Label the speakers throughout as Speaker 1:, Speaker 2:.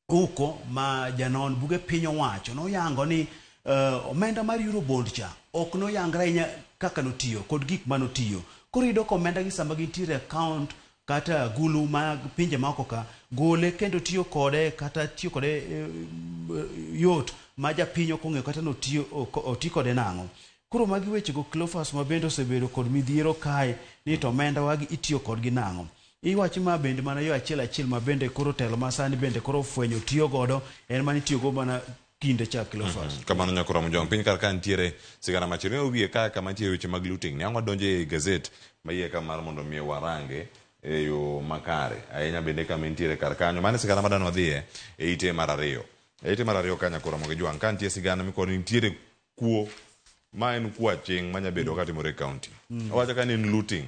Speaker 1: Uko ma janon buge piny owacho noyango ni omenda mar Eurobond cha ok noyangre ahinya kaka notiyo kod gik manotiyo. Koro iyudo ka omenda gi sama gintiere e account kata agulu mag pinje maoko ka, gole kendo tiyo kode kata tiyo kode yot ma japiny ok ong'eyo kata notiyo oti kode nang'o. Koro magi wechego Cleophas ma bende osebedo kod midhiero kae ni to omenda wagi itiyo kodgi nang'o. Iwacho ma bende mana yo achiel achiel ma bende koro telo ma sani bende koro ofwenyo tiyo godo en mana itiyo go mana kinde cha Cleophas.
Speaker 2: Kamano nyakora Mojwang', piny kar ka nitiere sigana machielo. Ing'eyo wiye ka kama nitie weche mag looting ni ang' wadonjo e gazet ma iye ka mar mondo mi warange e yo makare ahinya bende kama entiere kar kanyo. Mano e sigana ma dwa wadhiye e ite mar ariyo. E ite mar ariyo ka nyakora Mojwang' ka nitie sigana mikoni nitiere kuo ma en kuo aching' manya bedo ka timore e county. Owacho ka ni en looting.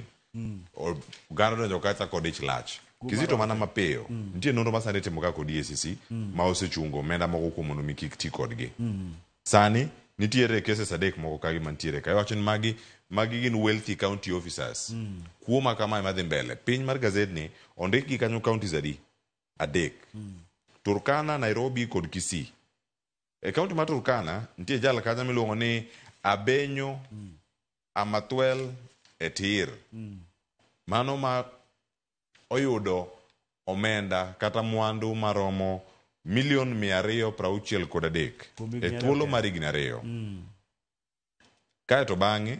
Speaker 2: Oganda donjo kacha kod ich lach. Kizito mana mapiyo. Nitie nonro ma sani itimo ka kod EACC ma osechungo omenda moko kuom mondo mi kik ti kodgi. Sani nitiere cases adek moko kagi mantiere ka. Iwacho ni magi magi gin wealthy county officers. Kuo ma kamae madhi mbele. Piny mar gazet ni ondik gi kanyo counties adi? Adek. Turkana, Nairobi kod Kisii. E kaunti mar Turkana, nitie jal kanyo miluongo ni Abenyo Amathwel Etir. Mano ma oyudo omenda kata mwandu maromo milion 263 e thuolo mar higni ariyo. Kaeto bang'e,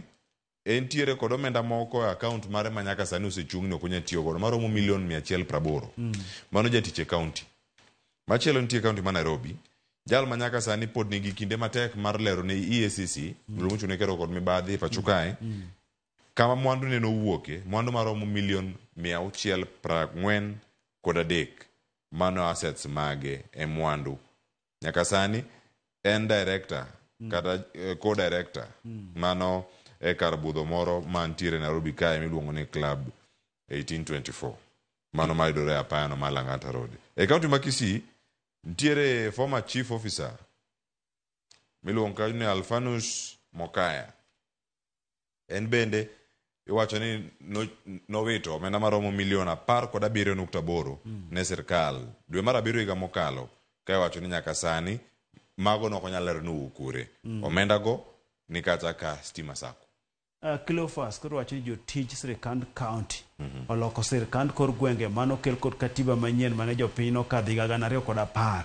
Speaker 2: entiere kod omenda moko e account mare ma nyaka sani osechung' ni ok onyal tiyo godo maromo milion 180. Mano jatich e county. Machielo nitie e county ma Nairobi. Jal ma nyaka sani pod nigi kinde matek mar lero ne EACC, duol mochung' ne kedo kod mibadhi e pacho kae, kama mwandu ne nowuoke, mwandu maromo milion 643, mano assets mage e mwandu. Nyaka sani en director kata co-director mano e kar budho moro mantiere Nairobi kae miluongo ni Club 1824 mano mayudore e apayano mar Lang'ata Road. E kaunti ma Kisii nitiere former chief officer miluongo kanyo ni Alfanus Mokaya. En bende iwacho ni nowito omenda maromo milion 17.8 ne sirkal dwe mar abiriyo higa mokalo ka iwacho ni nyaka sani mago ne ok onyal lero ni owuok kure. Omenda go ni kacha ka Stima Sacco.
Speaker 1: Cleophas koro wacho ni jotij sirkand county oloko sirkand kor gwenge mano okel kod katiba manyien mane jopiny nokadho higa 2010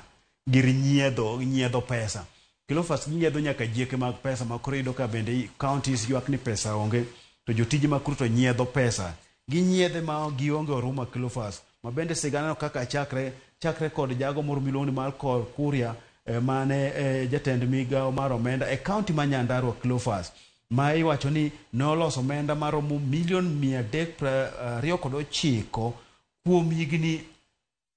Speaker 1: gir nyiedho nyiedho pesa. Cleophas ginyiedho nyaka jieke mag pesa ma koro iyudo ka bende counties ywak ni pesa onge to jotije ma kuro to nyiedho pesa. Ginyiedhe ma gionge oruma Cleophas ma bende sigana no kaka chakre chakre kod jago moro miluongo ni Malcor Kuria mane jatend migawo mar omenda e county ma Nyandarua Cleophas ma iwacho ni ne oloso omenda maromo milion 329 kuom higni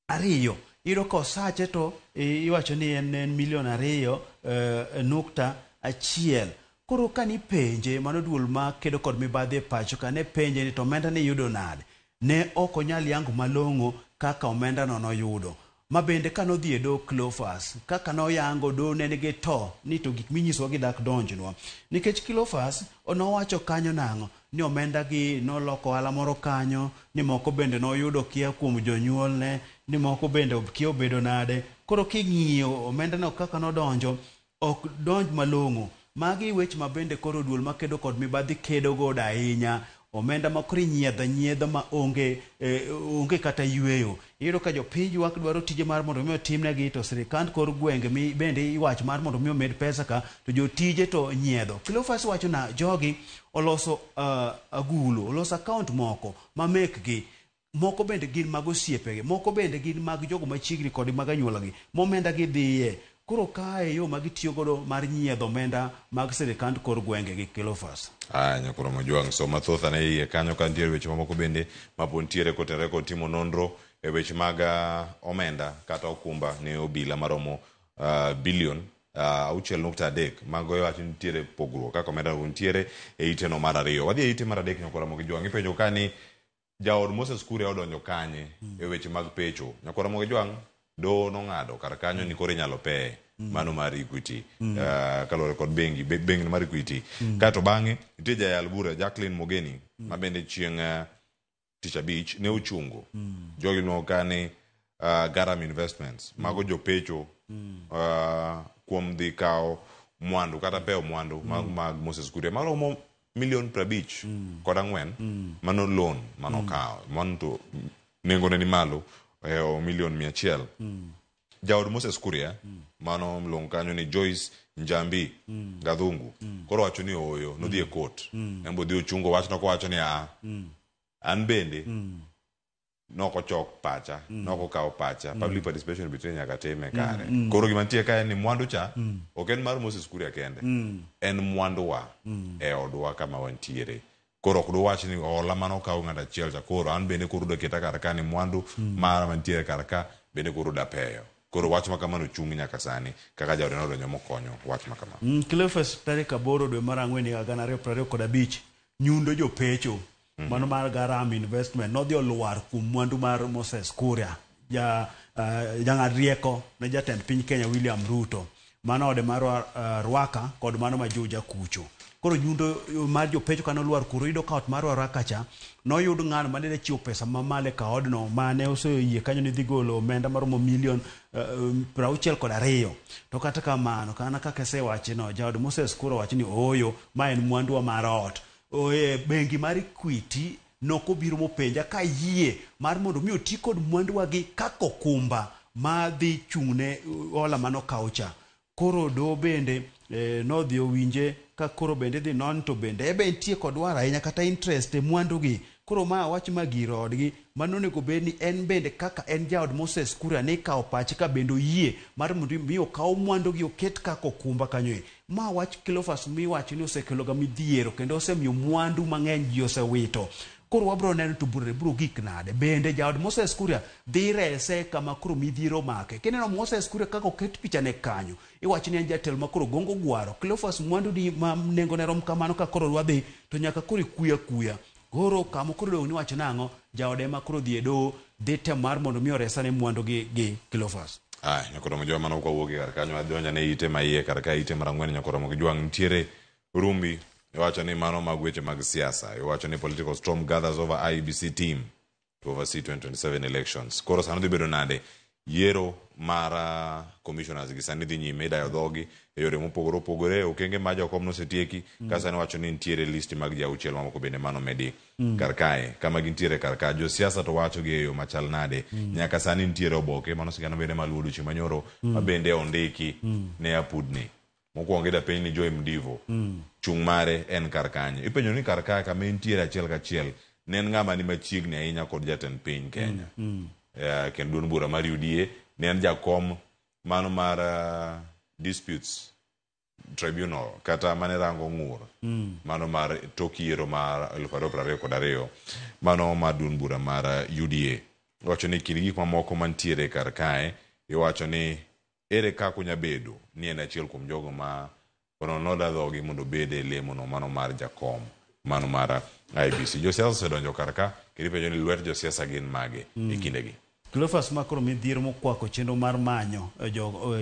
Speaker 1: ariyo. Iyudo ka osache to iwacho ni en en milion 2.1. Koro ka nipenje, mano duol ma kedo kod mibadhi e pacho ka ne penje ni to omenda ni iyudo nade? Ne ok onyal yango malong'o kaka omenda no noyudo. Ma bende ka nodhi e doho Cleophas, kaka noyango doho ne nigi to ni to gik minyisowa gi dak donjnwa. Nikech Cleophas nowacho kanyo nang'o? Ni omenda gi noloko ohala moro kanyo, ni moko bende noyudo kia kuom jonyuolne, ni moko bende kia obedo nade. Koro king'iyo omenda no kaka nodonjo, ok donj malong'o. Magi weche ma bende koro duol makedo kod mibadhi kedo godo ahinya. Omenda ma koro inyiedho anyiedha ma onge, onge kata yueyo. Iyudo ka jopiny ywak dwaro tije mar mondo mi otimnegi to sirikand kor gwenge mi bende iwacho mar mondo mi omed pesa ka to jotije to nyiedho. Cleophas wacho na jogi oloso agulu, oloso account moko ma mekgi. Moko bende gin mag osiepegi, moko bende gin mag jogo machiegni kodgi mag anyuolagi, momenda gidhiye. Koro kae yo ma gitiyo godo mar nyiedho omenda mag sirikand kor gwenge gi Cleophas.
Speaker 2: Aya nyakoro Mojwang', som mathoth ane iye kanyo ka nitiere weche mamoko bende ma pod nitiere kotenore kod timo nonro e weche mag omenda kata okumba ne obila maromo bilion 6.3 mago iwacho ni nitiere pogruok kaka omenda no nitiere e iteno mar ariyo. Wadhi e ite mar adek nyakoro Mojwang', ipenjo ka ni Jaod Moses Kuria odonjo kanye e weche mag pecho? Nyakwar Ramogi Jwang' doho nong'ado kar kanyo ni koro inyalo peye mano mar Equity kaluwore kod bengi bengi mar Equity. Kaeto bang'e nitie jayal bura Jacqueline Mogeni ma bende chieng' tich abich ne ochungo jogi iluongo ka ni Garam Investments mago jopecho kuom dhi kawo mwandu kata pewo mwandu mag Moses Kuria maromo milion 54 mano loan manokawo mano to nengone ni malo milion 100. Jaod Moses Kuria mano mluongo kanyo ni Joyce Njambi Gathungu koro wacho ni ooyo nodhi e court en bo dhi ochungo wachno kowacho ni aa an bende nokochok pacha nokokawo pacha public participation between nyaka time kare. Koro gima nitie ka en ni mwandu cha ok en mar Moses Kuria kende, en mwanduwa e odwa kama wantiere. Koro ok duwach ni hola manokaw ng'ato achiel cha koro an bende koro uda keta kar ka ni mwandu mara mantiere kar ka bende koro uda peyo. Koro wach ma kamano chung' nyaka sani kaka jaode nodonjo mokonyo wach ma kamano.
Speaker 1: Cleophas tarik 8 dwe mar ang'wen higa 2025 nyundo jopecho mano mar Garam Investment nodhi olwar kuom mwandu mar Moses Kuria jang'ad rieko ne jatend piny Kenya William Ruto mano ode mar Ruaka kod mano ma Juja kucho. Koro nyundo mar jopecho kane olwar kuro iyudo ka ot mar Ruaka cha noyud ng'ano mane dhi chiwo pesa mamalo e ka odno mane oseyie kanyo ni dhi golo omenda maromo milion 62. To kata kamano kana kaka isewache no jaod Moses Kuria owacho ni ooyo ma en mwanduwa mar ot. Bengi mar Equity nokobiro mopenja ka yie mar mondo mi oti kod mwanduwagi kaka okumba madhi chung'ne hola manokaw cha. Koro doho bende nodhi owinje ka koro bende idhi non to bende ebe entie kod dwaro ahinya kata interest e mwandugi. Koro ma wach ma gir odgi mano onego bed ni en bende kaka en jaod Moses Kuria ni ikawo pache ka bende oyie mar mondo mi okaw mwandugi oket kaka okumba kanyo e. Ma wach Cleophas miwacho ni osekeloga midhiero kendo osemiyo mwandu mang'eny ji osewito. Koro wabro neno to bura biro gik nade. Bende jaod Moses Kuria dhi rese kama koro midhiero omake. Kineno Moses Kuria kaka oket pichane kanyo, iwacho ni en jatelo ma koro gongo gwaro. Cleophas mwandu di ma nengone rom kamano ka koro wadhi to nyaka koro ikuya kuya. Koro kama koro dong' niwacho nang'o, jaode ema koro dhi e doho dhi temo mar mondo mi oresane mwandu gi Cleophas.
Speaker 2: Aya, nyakoromo jwa mano kwa wuogi kar kanyo adonja ne ite ma iye kar ka ite mar ang'wen nyakoromo gi jwang' nitiere rumbi iwacho ni mano mag weche mag siasa iwacho ni political storm gathers over IEBC team to oversee 2027 elections. Koro sano dhi bedo nade yiero mar commissioners gi sani dhi nyime idayo dhogi e yore mopogore opogore okenge ma jokom nosetieki ka sani wacho ni nitiere list mag ji auchiel mamoko bende mano medi kar kae kama gintiere kar ka josiasa to wacho gi e yo machal nade nyaka sani nitiere oboke mano sigana bende maluwo odiochieng' manyoro ma bende ondiki ne apudni mokwongo ida penj ni Joy Mdivo chung' mare en kar kanye ipenjo ni kar kae kama entiere achiel kachiel ne en ng'ama ni machiegni ahinya kod jatend piny Kenya kendo duond bura mar UDA ne en jakom mano mar disputes tribunal kata mane rango ng'ur mano mar tok yiero mar 2022 mano mar duond bura mar UDA iwacho ni kind gik mamoko mantiere kar kae iwacho ni ere kaka onya bedo ni en achiel kuom jogo ma noda dhogi mondo obed e lemono mano mar jakom mano mar IEBC. Josiasa osedonjo kar ka kendo ipenjo ni lwet josiasa gin mage e kindegi.
Speaker 1: Cleophas ma koro midhiero mokwako chenro mar manyo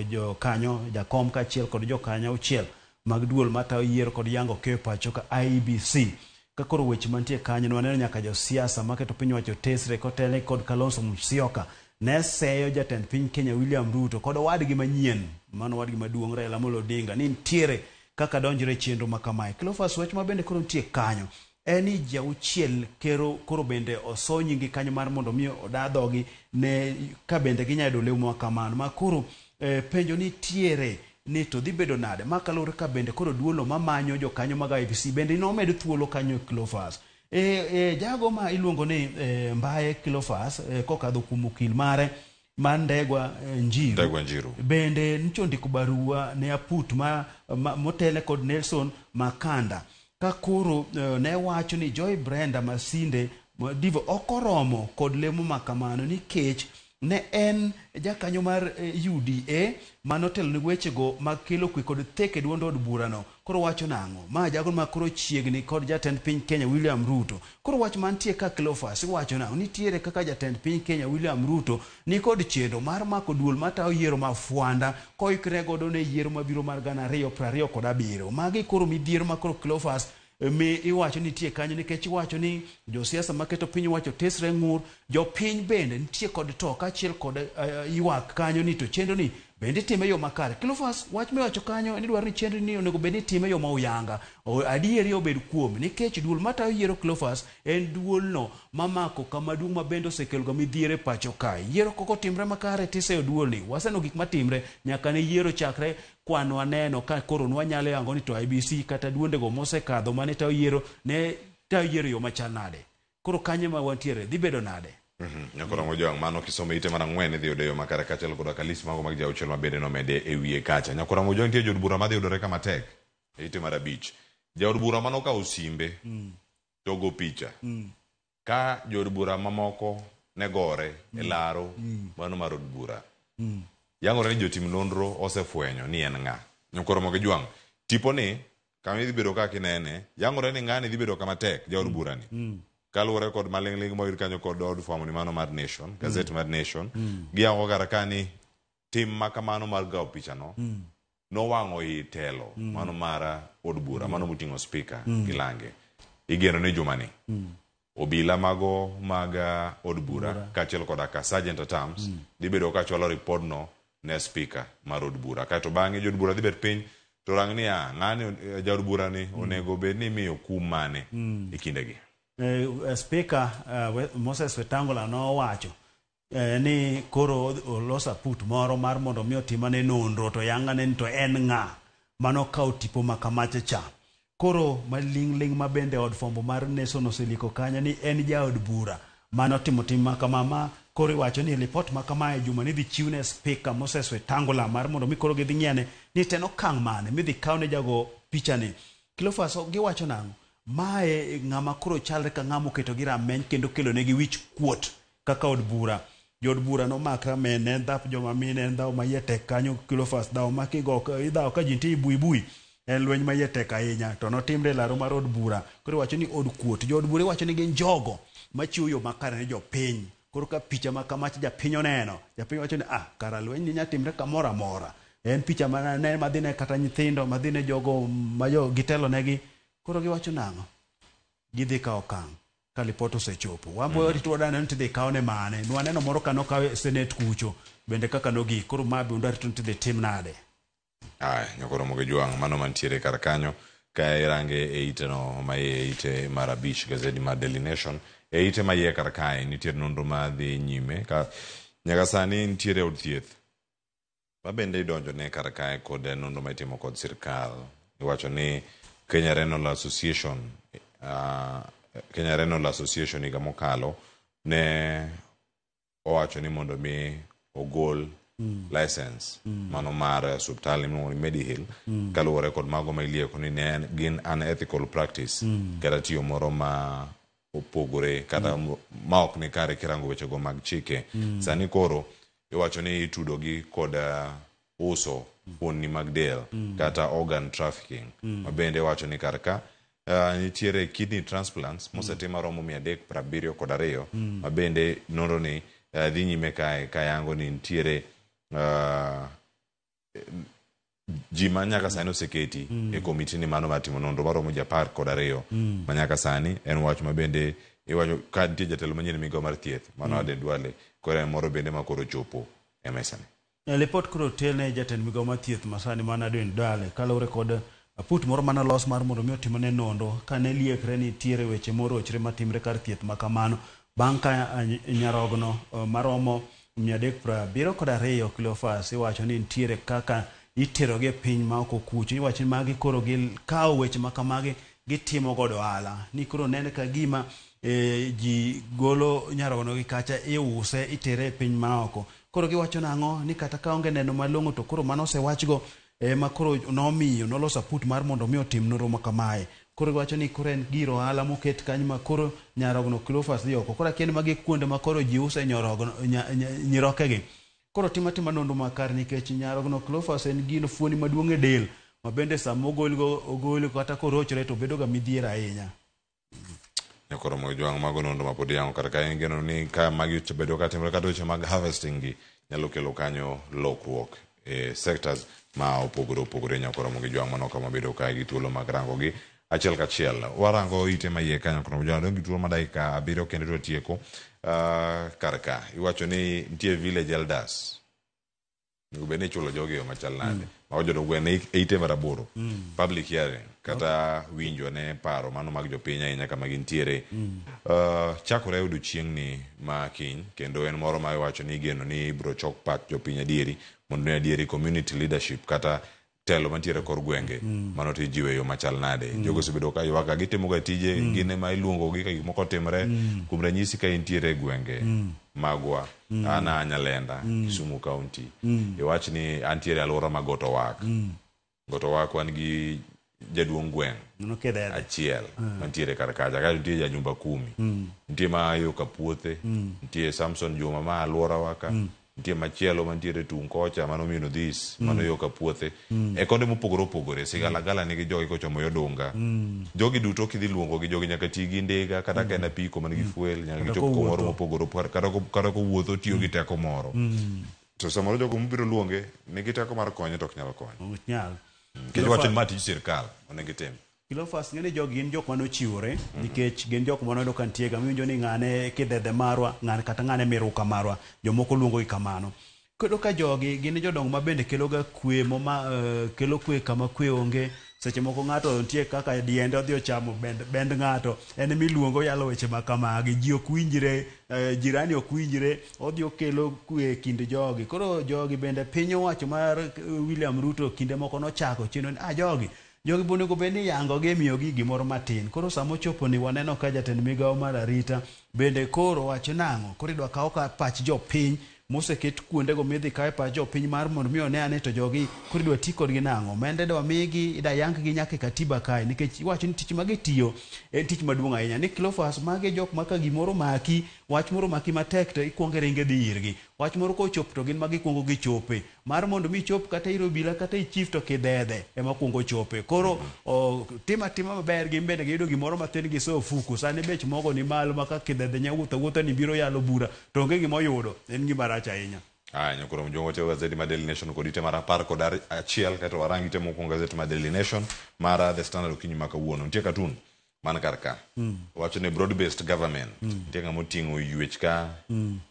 Speaker 1: jokanyo jakom kaachiel kod jokanyo auchiel mag duol matayo yiero kod yango keyo pacho ka IEBC. Ka koro weche mantie kanyo ne waneno nyaka josiasa maketo piny owacho tesre kotelne kod Kalonzo Musyoka ne seyo jatend piny Kenya William Ruto kod owadgi manyien mano owadgi maduong' Raila Amolo Odinga ni nitiere kaka donjore e chenro ma kamae. Cleophas wach ma bende koro nitie kanyo en ni ji auchiel kero koro bende oso nyinggi kanyo mar mondo mi oda dhogi ne ka bende ginyalo yudo lemo ma kamano ma koro penjo nitiere ni to dhi bedo nade ma kaluwore ka bende koro duolo mamanyo jokanyo mag IEBC bende nomed thuolo kanyo e Cleophas. Jago ma iluongo ni Mbaye Cleophas kokadho kuom okil mare mar Ndegwa Njiru,
Speaker 2: Ndegwa Njiru.
Speaker 1: Bende nyicha ondiko barua ne aput ma motele kod Nelson Makanda ka koro ne wacho ni Joy Brenda Masinde Divo ok oromo kod lemo ma kamano nikech ne en jakanyo mar UDA manotelo ne wechego mag kelo kwe kod thek e duond od burano. Koro wacho nang'o? Ma jago ma koro chiegni kod jatend piny Kenya William Ruto. Koro wach mantie ka Cleophas iwacho nang'o? Nitiere kaka jatend piny Kenya William Ruto ni kod chenro mar mako duol matayo yiero ma Fwanda koikre godo ne yiero mabiro mar 2027. Magi koro midhiero ma koro Cleophas Mi iwacho ni nitie kanyo nikech iwacho ni josiasa maketo piny owacho tesre ng'ur, jopiny bende nitie kod to kaachiel kod ywak kanyo ni to chenro ni bende itime e yo makare. Cleophas, wach miwacho kanyo ni dwaro ni chenro ni onego bed ni itime e yo ma uyanga, adieri obed kuome nikech duol matayo yiero Cleophas en duolno mamako kama duong' ma bende osekeloga midhiero e pacho kae. Yiero kok otimre makare tiseyo duolni. Waseneno gik matimre nyaka ne yiero chakre kwan waneno ka koro nwanyalo yango ni to IEBC kata duondego mosekadho mane tayo yiero ne tayo yiero e yo machal nade. Koro kanyo ma wantiere dhi bedo nade?
Speaker 2: Nyakoro Mojwang' mano kisomo ite mar ang'wen idhi yudo e yo makare kaachiel koda ka list mago mag ji auchiel ma bende nomede e wiye kacha. Nyakoro Mojwang' nitie jood bura madhi yudore kama tek e ite mar abich. Jaod bura manokawo simbe to go picha ka jood bura mamoko ne gore e laro mano mar od bura. Yangore ni jotim nonro osefwenyo ni en ng'a. Nyakoro Mojwang' tiponi kama idhi bedo kaka inene yangore ni ng'ani dhi bedo kama tek jaod bura ni. Kaluwore kod maling'ling' moyud kanyo kod od fwambo ni mano mar Nation, gazet mar Nation, giyango kar ka ni tim ma kamano mar gawo pichano nowang'o i telo mano mar od bura mano moting'o spika gi lange. Igeno ni jumani obila mago mag od bura kaachiel koda ka sergeant at arms dhi bedo ka chwalo ripodno ne spika mar od bura. Kaeto bang'e jood bura dhi bet piny to rang niya ng'ani jaod bura ni onego bed ni imiyo kum mane e kindegi.
Speaker 1: Spika Moses Wetangula nowacho ni koro oloso aput moro mar mondo mi otimane nonro to yangane ni to en ng'a mano kawo tipo ma kamacha cha. Koro maling'ling' ma bende od fwambo mar Nation oseliko kanyo ni en jaod bura manotimo tim ma kama ma koro iwacho ni lipot ma kamae juma ni dhi chiw ne spika Moses Wetangula mar mondo mi koro gidhi ng'iyane ni to en okang' mane midhi kaw ne jago picha ni. Cleophas giwacho nang'o? Mae ng'ama koro chalre ka ng'ama oketo gi rameny kendo kelo negi wich kuot kaka od bura. Jood bura nomak rameny ne en dhap joma mine en dhawo ma iye tek kanyo Cleophas dhawo ma kigo idhawo ka ji nitie bui bui en lweny ma iye tek ahinya to notimre e laro mar od bura. Koro iwacho ni od kuot. Jood bura iwacho ni gin jogo machiwo yo makare ne jopiny. Koro ka picha ma kamacha japiny oneno, japiny wacho ni ah, kara lweny ni nya timre kamoro amora. En picha ma ne madhi ne kata nyithindo, madhi ne jogo ma jo gitelo negi. Koro giwacho nang'o? Gidhi kawo okang' ka lipot osechopo. Wan be warito wadwa ni tidhi kawne mane. Nwaneno moro ka nokawe e Senate kucho bende kaka nogik. Koro ma be warito ni tidhi tim nade.
Speaker 2: Aya, nyakoro Mojwang' mano mantiere kar kanyo ka irange e ite no ma e ite mar abich gazeti mar Daily Nation e ite ma iye kar kae nitiere nonro madhi nyime ka nyaka sani nitiere od thieth ma bende idonjo ne kar kae kod nonro ma itimo kod sirkal. Iwacho ni Kenya Renal Association Kenya Renal Association higa mokalo ne owacho ni mondo mi ogol license mano mar osiptal miluongo ni Mediheal kaluwore kod mago ma ilieko ni ne gin unethical practice kata tiyo moro ma opogore kata ma ok ni kare kirango wechego mag chike. Sani koro iwacho ni itudo gi kod uso fuonni mag del kata organ trafficking ma bende iwacho ni kar ka nitiere kidney transplants mosetim maromo 372 ma bende nonro ni dhi nyime kae kayango ni nitiere ji ma nyaka sani oseketi e komiti ni mano mar timo nonro maromo ji 12 ma nyaka sani en wach ma bende iwacho ka nitie jatelo manyien e migawo mar thieth mano Aden Duale koro en moro bende ma koro chopo e mesane.
Speaker 1: Lipot koro otel ne jatend migawo mar thieth masani mana Aden Duale kaluwore kod aput moro mane olos mar mondo mi otimne nonro kane liekre ni nitiere weche morochre matimre kar thieth ma kamano bang' ka nyarogno maromo 372 Cleophas iwacho ni nitiere kaka iterogi e piny ma oko kucho. Iwacho ni magi koro gikawo weche ma kamagi gitimo godo ohala ni koro nene ka gima ji golo nyarogno gi kacha iuse itere e piny ma oko. Koro giwacho nang'o ni kata ka onge neno malong'o to koro mano osewachgo ema koro nomiyo noloso aput mar mondo mi otim nonro ma kamae. Koro giwacho ni koro en gir ohala moket kanyo ma koro nyarogno Cleophas dhi oko. Koro akia ni magi kuonde ma koro ji use nyorogno nyirokegi. Koro tim atima nonro makare nikech nyarogno Cleophas en gino fuoni maduong' e del ma bende sama ogolgo ogol kata korochore to bedo ga midhiero ahinya.
Speaker 2: Nyakoro Mojwang' mago nonro ma pod iyango kar ka en geno ni ka magi osebedo ka timore kata weche mag harvesting gi nyalo kelo kanyo lokruok e sectors ma opogore opogore. Nyakoro Mojwang' mano kama bedo kae gi thuolo mag rango gi. Achiel kachiel warango ite ma iye kanyo kono jana dong' gi thuolo mar dakika abiriyo kende to tieko. Kar ka iwacho ni nitie village elders onego bed ni ichulo jogi e yo machal nade? Mago jodong gweng' ne ite mar aboro. Public hearing kata winjo ne paro mano mag jopiny ahinya kama gintiere. Chakore e odiochieng'ni ma kiny kendo en moro ma iwacho ni igeno ni ibiro chok pach jopiny adieri mondo ne adieri community leadership kata telo mantiere kor gwenge mano to ijiwo e yo machal nade. Jogo osebedo ka ywak ka gitimo ga tije gin ema iluongo gi ka gik moko otimre. Kuom ranyisi ka intiere e gwenge magwa an a Nyalenda, Kisumu County, iwach ni antiere e alwora ma Got Owak. Got Owak wan gi jaduong' gweng'
Speaker 1: Mano kidhedhe.
Speaker 2: achiel mantiere kar kacha kaeto nitie ja nyumba kumi nitie ma yo Kapuothe nitie Samson Juma ma alworawa ka nitie machielo mantiere tung' kocha mano min Odhis mano yo Kapuothe e konde mopogore opogore Sigalagala nigi jogi kochomo yo Dunga jogi duto kidhi luongogi jogi nyaka ti gi ndiga kata ka en apiko man gi fuel nyaka
Speaker 1: Kata
Speaker 2: gichop kumoro
Speaker 1: kowuotho.
Speaker 2: mopogore opogore kata kowuotho tiyo gi teko moro to samoro jogo mobiro luonge nigi teko mar konye to ok nyal konye
Speaker 1: Ok nyal.
Speaker 2: nikech wacho ni ma tij sirkal onego itim.
Speaker 1: Cleophas ng'e ni jogi gin jok mane ochiwore nikech gin jok mane oyudo ka nitie ga miwinjo ni ng'ane kidhedhe marwa ng'ane kata ng'ane miruka marwa jomoko luongo gi kamano. Kendo ka jogi gin jodongo ma bende kelo ga kwe moma kelo kwe kama kwe onge seche moko ng'ato nitie kaka diende odhi ochamo bend, bend ng'ato en emiluongo oyalo weche ma kamagi ji ok winjre jirani ok winjre odhi okelo kwe e kind jogi. Koro jogi bende piny owacho mar William Ruto kinde moko nochako chenro ni ah jogi jogi be onego bed ni iyango gi imiyogi gimoro matin. Koro sama ochopo ni waneno ka jatend migawo mar arita bende koro wacho nang'o koro idwa kaw ka pach jopiny moseket kuondego midhi kawe pach jopiny mar mondo mi one ane to jogi koro idwa ti kodgi nang'o omenda idwa migi idwa yang gi nyaka e katiba kae nikech iwacho ni tich ma gitiyo en tich maduong' ahinya ni Cleophas magi e jok ma ka gimoro omaki wach moro omaki matek to ikuongo iringo idhi irgi wach moro kochopo to gin ma gikuongo gichope mar mondo mi ichop kata ir obila kata ir chief to kidhedhe ema kuongo chope koro tim atima maber gin bende giyudo gimoro matin gisoyo ofuku sani bech mogo ni malo ma ka kidhedhe nya wuotho awuotha ni biro yalo bura to onge gima oyudo en gima rach ahinya.
Speaker 2: Aya, nyokoro mjongo wacho gazeti mar Daily Nation kod ite mar apar kod achiel kaeto warang ite mokwongo gazeti mar Daily Nation mar The Standard okinyi ma kawuono. Nitie cartoon man kar ka. Wacho ni broad based government. Nitie ng'ama oting'o ywech ka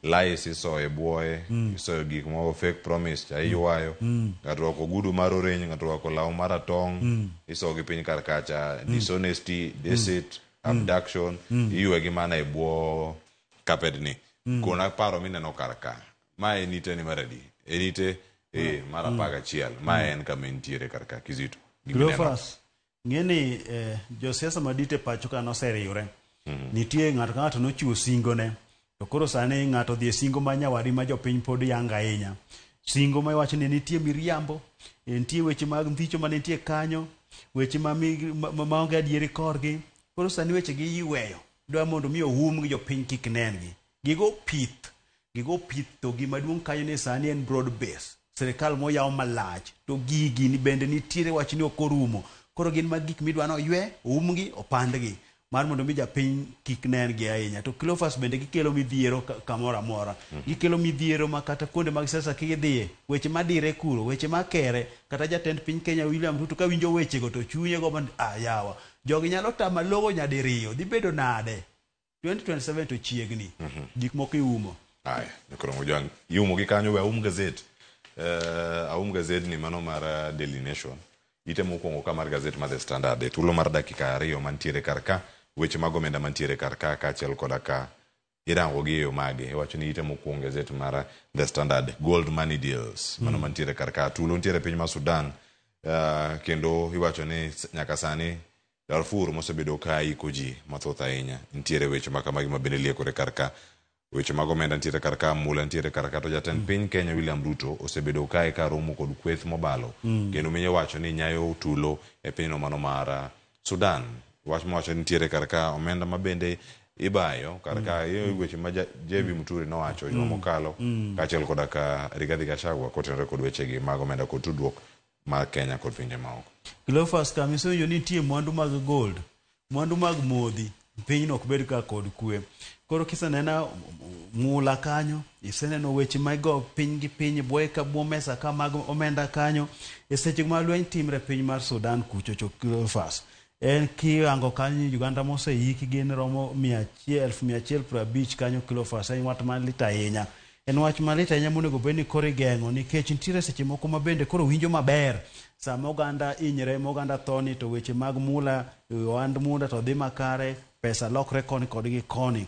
Speaker 2: lies isoyo e bwoye, isoyo gik moko fake promise cha iywayo. Ng'ato orwako ogudu mar orange, ng'ato orwako law maratong', isoyo gi piny kar kacha. Dishonesty, deceit, abduction, iywe gi mana e bwo carpet ni. Kona paro mineno kar ka. Ma en ite ni mar adi? En ite mar 11. Ma en kama entiere kar ka Kizito. Gima ineno.
Speaker 1: Cleophas ng'e ni josiasa madit e pacho ka noseriwre. Nitie ng'ato ka ng'ato nochiwo singo ne. To koro sani ng'ato odhi e singo ma nyawadi ma jopiny pod yango ahinya. Singo ma iwacho ni nitie miriambo, nitie weche mag ndhicho mane nitie kanyo, weche ma maonge adieri korgi. Koro sani weche gi iweyo. Dwa mondo mi oum gi jopiny kik nen gi. Gigo pith, gigo pith to gima duong' kanyo ni sani en broad base. Sirikal moyaw malach to gigi ni bende nitiere wach ni ok orumo. Koro gin mag gik midwa ni oywe, oumgi, opandgi mar mondo mi japiny kik nen gi ahinya. To Cleophas bende gikelo midhiero kamoro amora. Gikelo midhiero ma kata kuonde mag siasa kidhiye, weche madire kuro, weche makere, kata jatend piny Kenya William Ruto kawinjo wechego to chunye gombo ni ah yawa, jogi nyalo tama logo nyadiriyo, dhi bedo nade? 2027 to chiegni. Gik moko iumo.
Speaker 2: Aya, koro mojang iumo gi kanyo we aum gazet. Aum gazet ni mano mar Daily Nation. Ite mokwongo ka mar gazet mar The Standard e thuolo mar dakika 2 mantiere kar ka weche mag omenda mantiere kar ka kaachiel koda ka irango gi e yo mage. Iwacho ni ite mokwongo gazet mar The Standard gold money deals mano mantiere kar ka. Tulo nitiere piny mar Sudan kendo iwacho ni nyaka sani Darfur mosebedo ka iko ji mathoth ahinya. Nitiere weche ma kamagi ma bende liekore kar ka. Weche mag omenda nitiere kar ka, mula nitiere kar ka, to jatend piny Kenya William Ruto osebedo kae ka romo kod kweth mobalo kendo minye wacho ni nyayo tulo e pinyno mano mar Sudan. Wach mawacho ni nitiere kar ka omenda ma bende ibayo kar ka weche ma JB Muturi nowacho juma mokalo kaachiel koda ka Rigathi Gachagua kotenore kod wechegi mag omenda kod tudruok mar Kenya kod pinje maoko.
Speaker 1: Cleophas kama isewinjo ni nitie mwandu mag gold, mwandu mag modhi, pinyno ok bed ka kod kwe. Koro kisenena mula kanyo, iseneno weche ma igo piny gi piny, bwoye ka bwo mesa ka mag omenda kanyo, e seche ma lweny timre piny mar Sudan kucho cho Cleophas. En kirango kanyo Uganda moseiki gin romo 150 kanyo Cleophas. En wach malit ahinya. En wach malit ahinya monego bed ni koro igeng'o nikech nitiere seche moko ma bende koro winjo maber sama oganda hinyre ma oganda tho ni to weche mag mula ohand mula to dhi makare pesa lokre koni kod gi koni.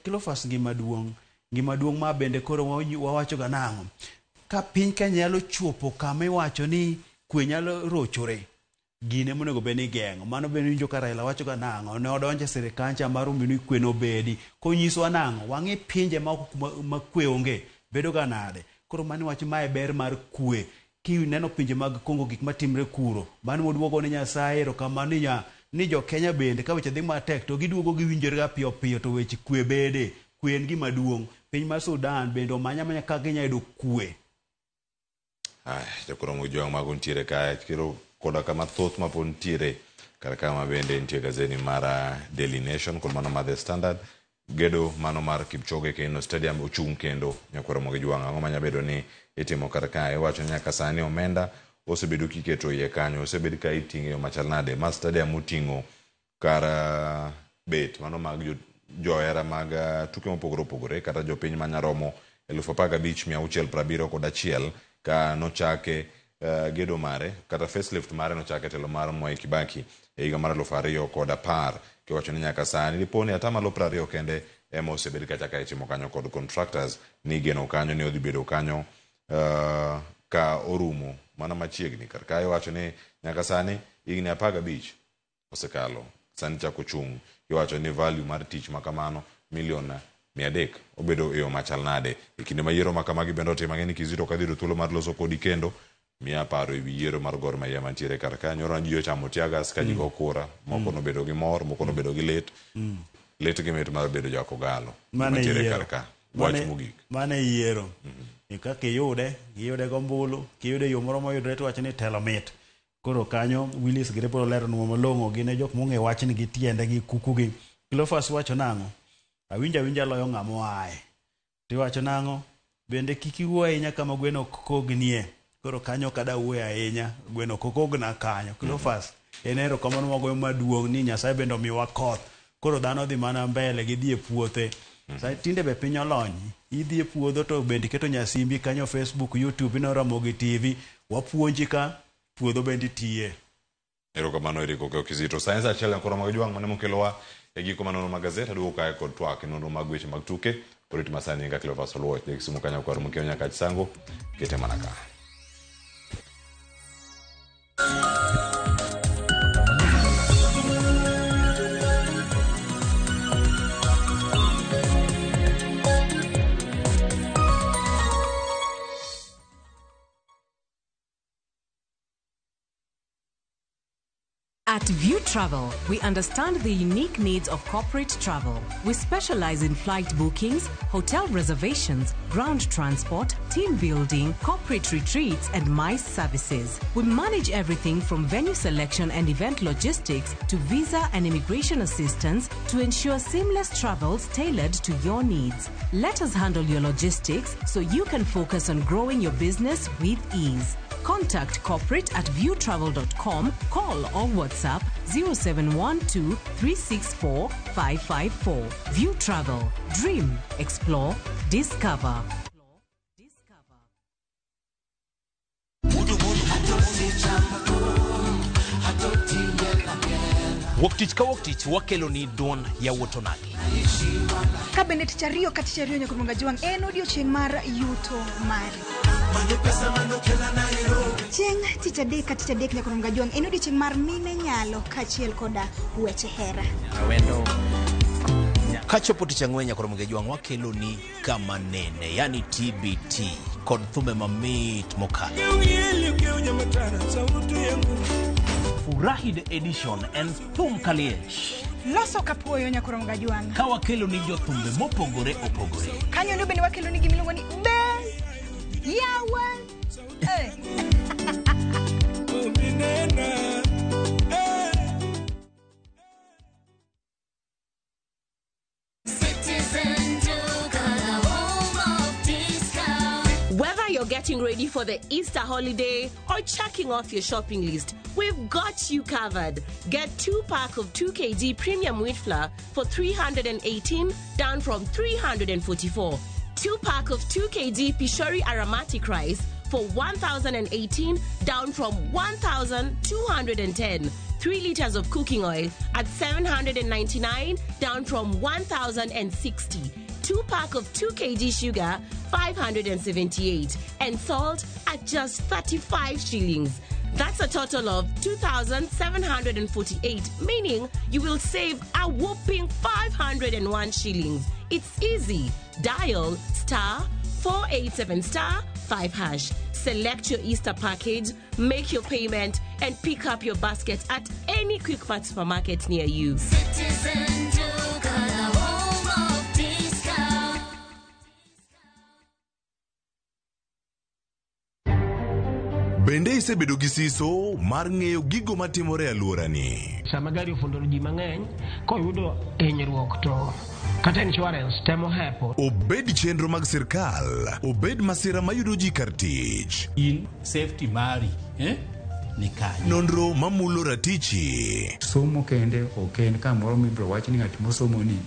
Speaker 1: Cleophas ngima duong'. Ngima duong' ma bende koro wawacho ga nang'o? Ka piny Kenya nyalo chopo kama iwacho ni kwe nyalo rochore, gine monego bed ni igeng'o. Mano bende winjo ka Raila wacho ga nang'o? Ne odonjo e sirikal cha mar ni kwe nobedi. Konyisowa nang'o? Wang'i pinje ma oko ma kwe onge, bedo ga nade? Koro mano wach mae ber mar kwe. Kineno pinje mag Congo gik matimre kuro, mano waduogo ne Nyasaye erokamano ni jo Kenya bende ka weche dhi matek to giduogo giwinjore ga piyo piyo to weche kwe bede. Kwe en gima duong'. Piny mar Sudan bende omanya amanya kaka ginyalo yudo kwe.
Speaker 2: Jakoro Mojwang' mago nitiere kae kero koda kama thoth ma pod nitiere kar kama bende nitie gazeti mar Daily Nation kod mano mar The Standard. Gedo mano mar Kipchoge Keino Stadium ochung' kendo nyakwaro Mojwang'. Ang'o manya bedo ni itimo kar kae? Iwacho ni nyaka sani omenda osebedo kiketo iye kanyo, osebed ka iting'e yo machal nade? Ma stadium oting'o kar bet mano mag johera mag tuke mopogore opogore kata jopiny manyaromo 15,671 ka nochake gedo mare kata facelift mare nochake telo mar Mwai Kibaki e higa mar 2010 kiwacho ni nyaka sani dipo ni atamalo 20 kende ema osebed kachaka itimo kanyo kod contractors ni geno kanyo ni odhi bedo kanyo ka orumo mana machiegni. Kar kae iwacho ni nyaka sani higni 15 osekalo sani chako chung' iwacho ni value mar tich makamano milion 300 obedo e yo machal nade e kinde ma yiero makamagi bende otimo. Ang'e ni Kizito ok adhi yudo thuolo mar loso kodi kendo miya paro ewi yiero mar Gor Mahia mantiere kar ka. Nyoro ji ochamo tear gas ka ji go kura, moko nobedo gi mor, moko nobedo gi lit, lit gi mit mar bedo ja Kogalo mantiere kar ka. Wach mogik.
Speaker 1: Mano e yiero. Kaka iyude, iyude gombulu, kiyude e yo moro moyudore to iwacho ni telo mit. Koro kanyo Willis gire biro leronwa malong'o gin e jok mong'e wachni gi tiende gi kukugi. Cleophas wacho nang'o? Awinjo awinja loyo ng'ama oaye. Tiwacho nang'o? Bende kik iwuo ahinya kama gweno ok kognie. Koro kanyo ok ada wuoyo ahinya, gweno ok okogna kanyo. Cleophas, en erokamano wagoyo maduong' ni Nyasaye bende omiwa koth. Koro dhano dhi mana mbele gidhi e puothe. Tinde be piny olony. Idhi e puodho to bende iketo nyasimbi kanyo Facebook, YouTube, ineno Ramogi TV. Wapuonji ka puodho bende itiye.
Speaker 2: Erokamano Eric Okeyo Kizito. Science achiel nyakoro mag jwang' mane mokelowa e giko manono mag gazet aduogo kae kod twak e nonro mag weche mag tuke. Orit masani nyinga Cleophas Oluoch, ja Kisumu kanyo kwaro mokiewo nyaka Chisango, kete mana ka.
Speaker 3: At View Travel, we understand the unique needs of corporate travel. We specialize in flight bookings, hotel reservations, ground transport, team building, corporate retreats, and MICE services. We manage everything from venue selection and event logistics to visa and immigration assistance to ensure seamless travels tailored to your needs. Let us handle your logistics so you can focus on growing your business with ease. Contact corporate at viewtravel.com, call or WhatsApp 0712 364 554. View Travel. Dream, explore, discover.
Speaker 4: Wuok tich ka wuok tich wakelo ni duond yawuot onagi.
Speaker 5: Ka bende tich ariyo ka tich ariyo nyaka Jwang' en odiochieng' mar yuto mari. Chieng' tich adek ka tich adek nyaka Jwang' en odiochieng' mar mine nyalo kaachiel koda weche hera.
Speaker 4: Kachopo tich ang'wen nyaka Jwang' wakelo ni kama nene, yani TBT kod thumbe mamit mokalo. Furahi the edition en thum kaliech.
Speaker 5: Loso kapuoyo nyaka Jwang'.
Speaker 4: Ka wakelo ni jothumbe mopogore opogore.
Speaker 5: Kanyo endo bende wakelo ni gimiluongo ni be yawa. Eh.
Speaker 6: Whether you're getting getting ready for the Easter holiday or checking off your shopping list, we've got you covered. Get 2 pack of 2 kg premium wheat flour for 318, down from 344. 2 pack of 2 kg Pishori aromatic rice for 1,018, down from 1,210. 3 liters of cooking oil at 799, down from 1,060. 2 pack of 2 kg sugar, 578, and salt at just 35 shillings. That's a total of 2,748, meaning you will save a whopping 501 shillings. It's easy. Dial star 487 star 5 hash. Select your Easter package, make your payment, and pick up your basket at any Quickmart supermarket near you.
Speaker 7: Citizen Duka, the home of discount.
Speaker 2: Bende isebedo gi siso mar ng'eyo gigo matimore e alworani?
Speaker 8: Sama gari ofundo ji mang'eny, koyudo hinyruok to kata insurance temo hepo.
Speaker 2: Obed chenro mag sirkal, obed masira mayudo ji kar tich.
Speaker 9: In safety mari, ni kanyo.
Speaker 2: Nonro mamulo ratichi.
Speaker 10: Somo kende ok en kamoro mibiro wach ni ng'at mosomo ni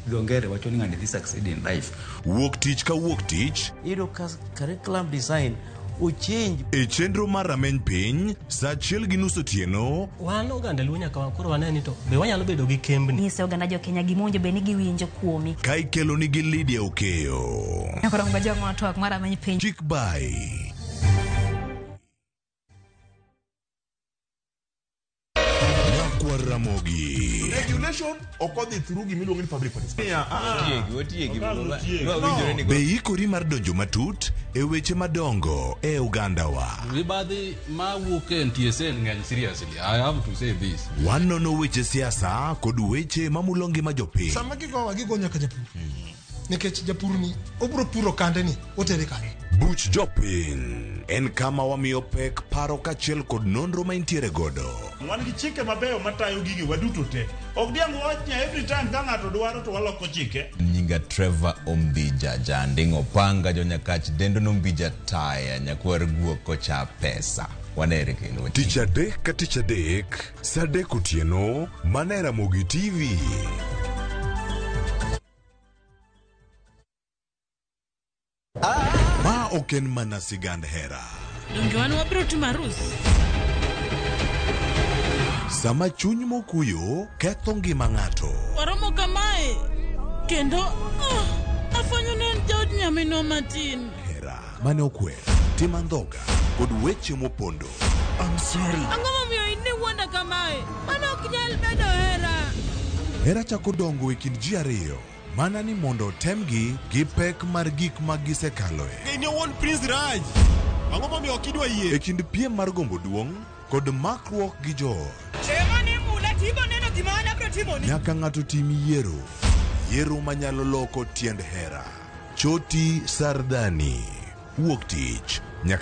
Speaker 10: dho ngere wacho ni ng'ani dhi succeed in life.
Speaker 2: Wuok tich ka wuok tich.
Speaker 11: Iyudo ka curriculum design ochange.
Speaker 2: E chenro mar rameny piny, saa 1:30 otieno.
Speaker 12: Wan oganda Luo nyaka koro wane ni to be wanyalo bedo gi kembni.
Speaker 13: Nyise oganda jo Kenya gima owinjo bed ni giwinjo kuomi.
Speaker 2: Ka ikelo nigi Lydia Okeyo.
Speaker 13: Nyakoro mga twak mar rameny piny.
Speaker 2: Chik bai. Ramogi.
Speaker 14: Regulation ok odhi through gimiluongo ni public participation.
Speaker 2: Be ikori mar donjo matut e weche madongo e ogandawa.
Speaker 15: Mibadhi mawuok e NTSA ng'eny seriously. I have to say this.
Speaker 2: Wanono weche siasa kod weche mamulo ngima jopiny.
Speaker 16: Sama gigowa gigo nyaka japur. Nikech japur ni obro puro kande ni otere kanye.
Speaker 2: Buch jopiny en kama wamiyo pek paro kaachiel kod nonro ma intiere godo.
Speaker 17: Wan gi chike mabeyo matayo gigi waduto te. Ok diang' wach ni every time ka ng'ato dwaro to waloko chike.
Speaker 18: Nyinga Trevor Ombija Janding'o Panga jonyakach dendo nombija taya nyakwar guok kocha pesa. Wanere kendo.
Speaker 2: Tich adek ka tich adek, saa 3 otieno, mana e Ramogi TV. Ma ok en mana sigand hera.
Speaker 19: Donge wan wabiro timo arus?
Speaker 2: Sama chuny mokuyo ketho ngima ng'ato.
Speaker 19: Waromo kamae kendo afwenyo ni en jaod nyaminwa matin.
Speaker 2: Hera mane okwer, tim andhoga kod weche mopondo.
Speaker 19: I'm sorry. Ang'o momiyo in iwuonda kamae? Mano ok nyal bedo hera.
Speaker 2: Hera chako dongo e kind ji ariyo. Mana ni mondo otemgi gi pek mar gik ma gisekaloe.
Speaker 14: In owuon Prince Raj. Ang'o momiyo ok idwa yie?
Speaker 2: E kind piem mar gombo duong' kod makruok gi joot.
Speaker 20: Chema ni mula tibo neno gima an abiro timoni.
Speaker 2: Nyaka ng'ato tim yiero. Yiero manyalo loko tiend hera. Choti Sardani. Wuok tich nyaka